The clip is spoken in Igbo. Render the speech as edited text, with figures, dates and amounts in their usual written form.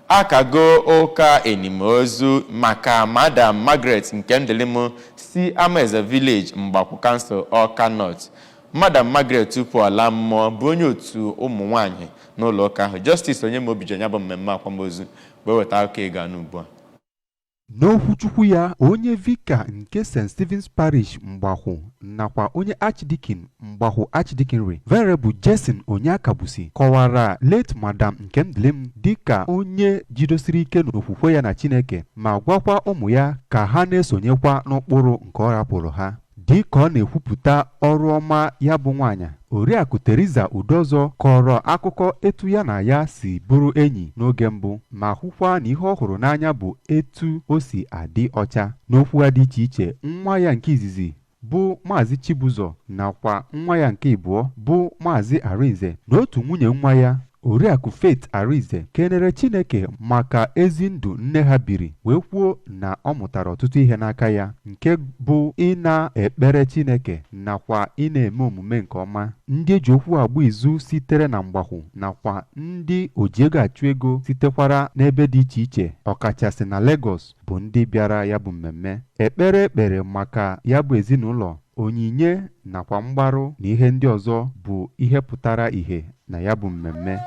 Akago ụka enimozu maka Madam Margaret Nkemdilim si Amaeze Village, Mgbakwu Council, Awka North. Madam Margaret tupu ọ laa mmụọ bụ onye otu ụmụ nwaanyị n'ụlọ ụka ahụ. Justice Onyemobi je ya bụ mmemme akwamozu wee weta akụkọ ịga anụ ugbu a. N'okwuchukwu ya, onye vicar nke St. Stephen's Parish Mgbakwu nakwa onye Archdeacon Mgbakwu Archdeaconry, Venerable Jason Onyekagbusi, kọwara late Madam Nkemdilim dịka onye jidosiri ike n'okwukwe ya na Chineke, ma gwakwa ụmụ ya ka ha na-esonyekwa n'ụkpụrụ nke ọ rapụrụ ha. Dị ka ọ na-ekwupụta ọrụ ọma ya bụ nwaanyị, Oriakụ Teresa Udozo kọrọ akụkọ etu ya na ya si bụrụ enyi n'oge mbụ, ma hụkwa na ihe ọ hụrụ n'anya bụ etu o si adị ọcha. N'okwu ya dị iche iche, nwa ya nke izizi bụ Maazị Chibụzọ nakwa nwa ya nke ịbụọ bụ Maazị Arinze na otu nwunye nwa ya, Oriakụ Faith Arinze, kenere Chineke maka ezi ndụ nne ha biri, wee kwuo na ọ mụtara ọtụtụ ihe n'aka ya, nke bụ ị na-ekpere Chineke nakwa ị na-eme omume nke ọma. Ndị eji okwu agba izu sitere na Mgbakwu nakwa ndị ojiego achụ ego sitekwara n'ebe dị iche iche, ọkachasị na Lagos, bụ ndị bịara ya bụ mmemme. Ekpere ekpere maka ya bụ ezinụlọ, onyinye nakwa mgbaru na ihe ndị ọzọ bụ ihe pụtara ìhè na ya bụ mmemme.